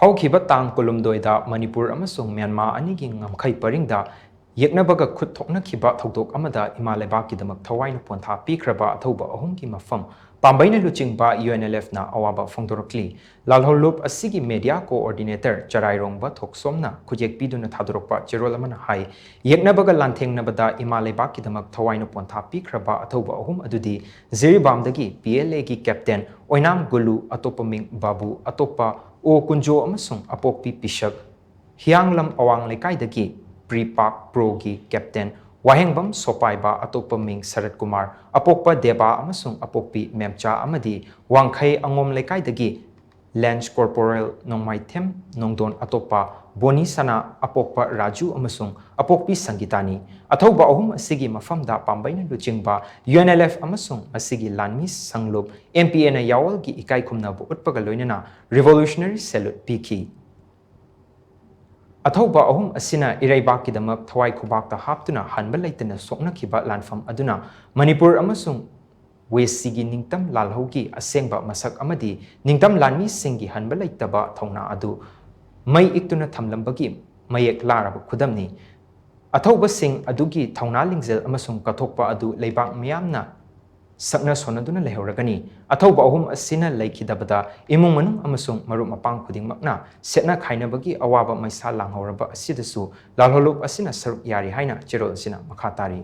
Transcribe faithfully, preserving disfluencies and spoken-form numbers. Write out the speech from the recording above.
ꯍꯧꯈꯤꯕ ꯇꯥꯡ ꯀꯨꯟꯍꯨꯝꯗꯣꯏꯗ ꯃꯅꯤꯄꯨꯔ ꯑꯃꯁꯨꯡ ꯃ꯭ꯌꯥꯟꯃꯥꯔ ꯑꯅꯤꯒꯤ ꯉꯝꯈꯩ ꯄꯔꯤꯡꯗ ꯌꯦꯛꯅꯕꯒ ꯈꯨꯠ ꯊꯣꯛꯅꯈꯤꯕ ꯊꯧꯗꯣꯛ ꯑꯃꯗ ꯏꯃꯥ ꯂꯩꯕꯥꯛꯀꯤꯗꯃꯛ ꯊꯋꯥꯏꯅ ꯄꯣꯟꯊꯥ ꯄꯤꯈ꯭ꯔꯕ ꯑꯊꯧꯕ ꯑꯍꯨꯝꯒꯤ ꯃꯐꯝ ꯄꯥꯝꯕꯩꯅ ꯂꯨꯆꯤꯡꯕ ꯌꯨ ꯑꯦꯟ ꯑꯦꯜ ꯑꯦꯐꯅ ꯑꯋꯥꯕ ꯐꯣꯡꯗꯣꯔꯛꯂꯤ꯫ ꯂꯥꯜꯍꯧꯂꯨꯞ ꯑꯁꯤꯒꯤ ꯃꯦꯗꯤꯌꯥ ꯀꯣꯑꯣꯔꯗꯤꯅꯦꯇꯔ ꯆꯔꯥꯏꯔꯣꯡꯕ ꯊꯣꯛꯁꯣꯝꯅ ꯈꯨꯠꯌꯦꯛ ꯄꯤꯗꯨꯅ ꯊꯥꯗꯣꯔꯛꯄ ꯆꯦꯔꯣꯜ ꯑꯃꯅ ꯍꯥꯏ, ꯌꯦꯛꯅꯕꯒ ꯂꯥꯟꯊꯦꯡꯅꯕꯗ ꯏꯃꯥ ꯂꯩꯕꯥꯛꯀꯤꯗꯃꯛ ꯊꯋꯥꯏꯅ ꯄꯣꯟꯊꯥ ꯄꯤꯈ꯭ꯔꯕ ꯑꯊꯧꯕ ꯑꯍꯨꯝ ꯑꯗꯨꯗꯤ ꯖꯤꯔꯤꯕꯥꯝꯗꯒꯤ ꯄꯤ ꯑꯦꯜ ꯑꯦꯒꯤ ꯀꯦꯞꯇꯦꯟ ꯑꯣꯏꯅꯥꯝ ꯒꯨꯂꯨ, ꯑꯇꯣꯞꯄ ꯃꯤꯡ ꯕꯥꯕꯨ, ꯑꯇꯣꯞꯄ ꯑꯣ ꯀꯨꯟꯖꯣ ꯑꯃꯁꯨꯡ ꯑꯄꯣꯛꯄꯤ ꯄꯤꯁꯛ, ꯍꯤꯌꯥꯡꯂꯝ ꯑꯋꯥꯡ ꯂꯩꯀꯥꯏꯗꯒꯤ ꯄ꯭ꯔꯤ ꯄꯥꯛ ꯄ꯭ꯔꯣꯒꯤ ꯀꯦꯞꯇꯦꯟ ꯋꯥꯍꯦꯡꯕꯝ ꯁꯣꯄꯥꯏꯕ, ꯑꯇꯣꯞꯄ ꯃꯤꯡ ꯁꯔꯠ ꯀꯨꯃꯥꯔ, ꯑꯄꯣꯛꯄ ꯗꯦꯕꯥ ꯑꯃꯁꯨꯡ ꯑꯄꯣꯛꯄꯤ ꯃꯦꯝꯆꯥ ꯑꯃꯗꯤ ꯋꯥꯡꯈꯩ ꯑꯉꯣꯝ ꯂꯩꯀꯥꯏꯗꯒꯤ ꯂꯦꯟꯁ ꯀꯣꯔꯄꯣꯔꯦꯜ ꯅꯣꯡꯃꯥꯏꯊꯦꯝ ꯅꯣꯡꯗꯣꯟ, ꯑꯇꯣꯞꯄ ꯕꯣꯅꯤ ꯁꯅꯥ, ꯑꯄꯣꯛꯄ ꯔꯥꯖꯨ ꯑꯃꯁꯨꯡ ꯑꯄꯣꯛꯄꯤ ꯁꯪꯒꯤꯇꯥꯅꯤ꯫ ꯑꯊꯧꯕ ꯑꯍꯨꯝ ꯑꯁꯤꯒꯤ ꯃꯐꯝꯗ ꯄꯥꯝꯕꯩꯅ ꯂꯨꯆꯤꯡꯕ ꯌꯨ ꯑꯦꯟ ꯑꯦꯜ ꯑꯦꯐ ꯑꯃꯁꯨꯡ ꯃꯁꯤꯒꯤ ꯂꯥꯟꯃꯤ ꯁꯪꯂꯨꯞ ꯑꯦꯝ ꯄꯤ ꯑꯦꯅ ꯌꯥꯑꯣꯜꯒꯤ ꯏꯀꯥꯏ ꯈꯨꯝꯅꯕ ꯎꯠꯄꯒ ꯂꯣꯏꯅꯅ revolutionary salute ꯄꯤꯈꯤ꯫ ꯑꯊꯧꯕ ꯑꯍꯨꯝ ꯑꯁꯤꯅ ꯏꯔꯩꯕꯥꯛꯀꯤꯗꯃꯛ ꯊꯋꯥꯏ ꯈꯨꯕꯥꯛꯇ ꯍꯥꯞꯇꯨꯅ ꯍꯟꯕ ꯂꯩꯇꯅ ꯁꯣꯛꯅꯈꯤꯕ ꯂꯥꯟꯐꯝ ꯑꯗꯨꯅ ꯃꯅꯤꯄꯨꯔ ꯑꯃꯁꯨꯡ ꯋꯦꯁꯤꯒꯤ ꯅꯤꯡꯇꯝ ꯂꯥꯜꯍꯧꯒꯤ ꯑꯁꯦꯡꯕ ꯃꯁꯛ ꯑꯃꯗꯤ ꯅꯤꯡꯇꯝ ꯂꯥꯟꯃꯤꯁꯤꯡꯒꯤ ꯍꯟꯕ ꯂꯩꯇꯕ ꯊꯧꯅꯥ ꯑꯗꯨ ꯃꯩ ꯏꯛꯇꯨꯅ ꯊꯝꯂꯝꯕꯒꯤ ꯃꯌꯦꯛ ꯂꯥꯔꯕ ꯈꯨꯗꯝꯅꯤ꯫ ꯑꯊꯧꯕꯁꯤꯡ ꯑꯗꯨꯒꯤ ꯊꯧꯅꯥ ꯂꯤꯡꯖꯦꯜ ꯑꯃꯁꯨꯡ ꯀꯠꯊꯣꯛꯄ ꯑꯗꯨ ꯂꯩꯕꯥꯛ ꯃꯤꯌꯥꯝꯅ ꯁꯛꯅ ꯁꯣꯟꯅꯗꯨꯅ ꯂꯩꯍꯧꯔꯒꯅꯤ꯫ ꯑꯊꯧꯕ ꯑꯍꯨꯝ ꯑꯁꯤꯅ ꯂꯩꯈꯤꯗꯕꯗ ꯏꯃꯨꯡ ꯃꯅꯨꯡ ꯑꯃꯁꯨꯡ ꯃꯔꯨꯞ ꯃꯄꯥꯡ ꯈꯨꯗꯤꯡꯃꯛꯅ ꯁꯦꯠꯅ ꯈꯥꯏꯅꯕꯒꯤ ꯑꯋꯥꯕ ꯃꯩꯁꯥ ꯂꯥꯡꯍꯧꯔꯕ ꯑꯁꯤꯗꯁꯨ ꯂꯥꯜꯍꯧꯂꯨꯞ ꯑꯁꯤꯅ ꯁꯔꯨꯛ ꯌꯥꯔꯤ ꯍꯥꯏꯅ ꯆꯦꯔꯣꯜ ꯑꯁꯤꯅ ꯃꯈꯥ ꯇꯥꯔꯤ꯫